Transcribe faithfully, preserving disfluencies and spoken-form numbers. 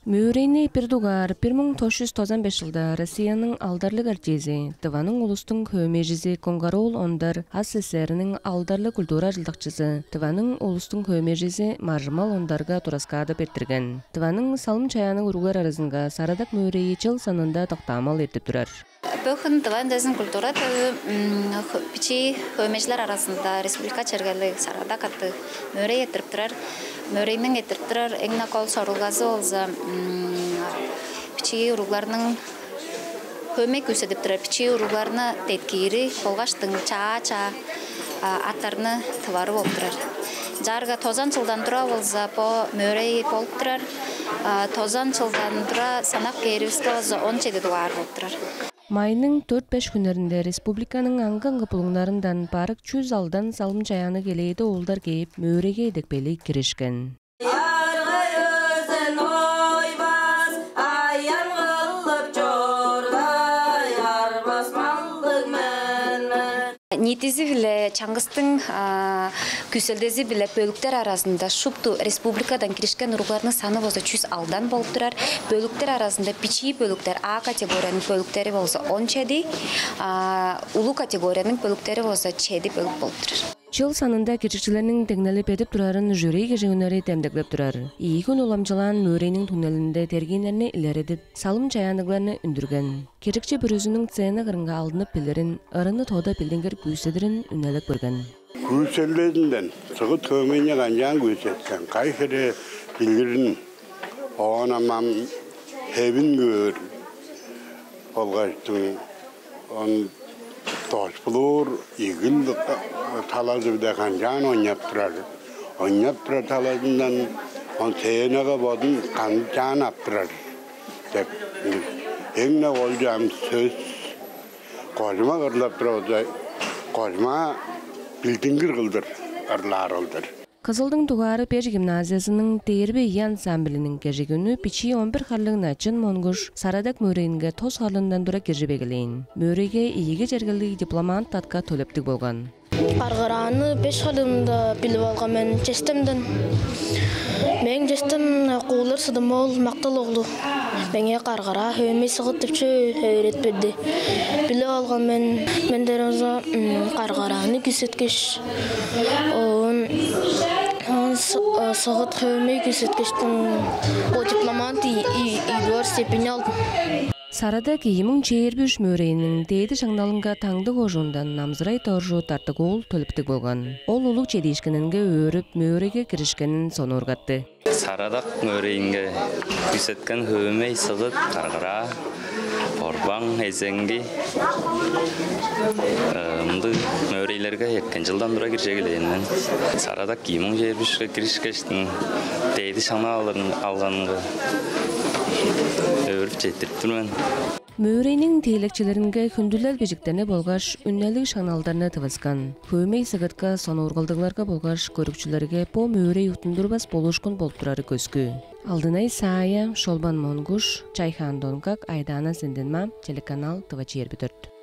Мөөрейни бир дугаар бир муң тос чүс тозан беш чылда Россияның алдарлыг артизи, Тываның улустуң хөөмейжизи Коңгар-оол Ондар, СССР-ның алдарлыг культура ажылдакчызы, Тываның улустуң хөөмейжизи Маржымал Ондарга тураскаадып эрттирген. Тываның салым-чаяанныг уруглар аразынга Сарадак мөөрейи чыл санында доктаамал эртип турар. Бо хүн Тыва үндезин культура төвү, м, хө-, бичии хөөмейжилер аразында республика чергелиг Сарадак аттыг мөөрей эрттирип турар. Мөөрейниң эрттирип турар эң-не кол сорулгазы болза, м, бичии уругларның хөөмей күүседип турар, бичии уругларны деткиири болгаштың чаа-чаа, а, аттарны тывары болуп турар. Ынчаарга тозан чылдан тура болза, бо мөөрей болуп турар. А, тозан чылдан тура санап кээривиске болза, он чеди дугаар болуп турар. Майның дөрт-беш хүннеринде республиканың аңгы-аңгы булуңнарындан барык чүс алдан салым-чаяанныг элээди оолдар кээп, мөөрейге идепкейлиг киришкен. Аргай өзен ойбас, аян кылып чордай, арбас малдыг мен-мен. Ниитизи-биле чаңгыстың, а, күүселдези-биле бөлүктер аразында шупту республикадан киришкен уругларның саны болза чүс алдан болуп турар. Бөлүктер аразында бичии бөлүктер, А категорияның бөлүктери болза он чеди, а, улуг категорияның бөлүктери болза чеди бөлүк болуп турар. Чыл санында киржикчилерниң деңнели бедип турарын жюри кежигүннери демдеглеп турар. Ийи хүн уламчылаан мөөрейниң түңнелинде тергииннерни илередип, салым-чаяанныгларны үндүрген. Киржикчи бүрүзүнүң сцена кырынга алдынып билирин, ырыны тода билдингир күүседирин үнелеп көрген. Күүселдезинден сыгыт хөөмейни канчаан күүсеткен, кайы хире билирин, оон ам ам хевин көөр болгаштың, он дошпулуур игил талазы-биле канчаан ойнап турар, ойнап турар талазындан, он сценага бодун канчаан ап турар деп, эң-не кол чаам сөс. Кожума ырлап турар болза, кожума билдингир кылдыр ырлаар кылдыр. Кызылдың дугаары беш гимназиязының «Дээрби ийи» ансамблиниң кежигүнү бичии он бир харлыг начын Монгуш Сарадак мөөрейинге тос харлыындан тура киржип эгелээн. Мөөрейге ийиги чергелиг дипломант татка төлептиг болган. Каргырааны беш харлыымда билип алган мен честемден. Мээң честем Куулар Сыдым-оол Мактал-оглу. Меңээ каргыраа, хөөмей, сыгыт деп чүве өөредип берди. Билип алган мен, мен дээрге болза, м, каргырааны күүсеткеш, оон, оон сы-, ы, сыгыт, хөөмей күүсеткештиң, бо дипломант и, и, и дугаар степень алдым. Сарадак ийи муң чээрби үш мөөрейиниң дээди шаңналынга Таңды кожуундан Намзырай Доржу Дартык-оол төлептиг болган. Ол улуг чедиишкининге өөрүп, мөөрейге киришкенин сонуургатты. Сарадак мөөрейинге күүсеткен хөөмей, сыгыт, каргыраа, борбаң, эзеңги, э, мындыг мөөрейлерге эрткен чылдан тура киржип эгелээн мен. Сарадак ийи муң чээрби үшке киришкештиң, дээди шаңнал алырын-, алганынга өөрүп четтирип тур мен. Мөөрейниң тиилекчилеринге хүндүлел бижиктерни болгаш үнелиг шаңналдарны тывыскан. Хөөмей, сыгытка сонуургалдыгларга болгаш көрүкчүлерге бо мөөрей уттундурбас болуушкун болуп турары көскү. Алдынай Саая, Шолбан Монгуш, Чайхан Донгак, Айдаана Сенденмаа, телеканал «Тыва чээрби дөрт».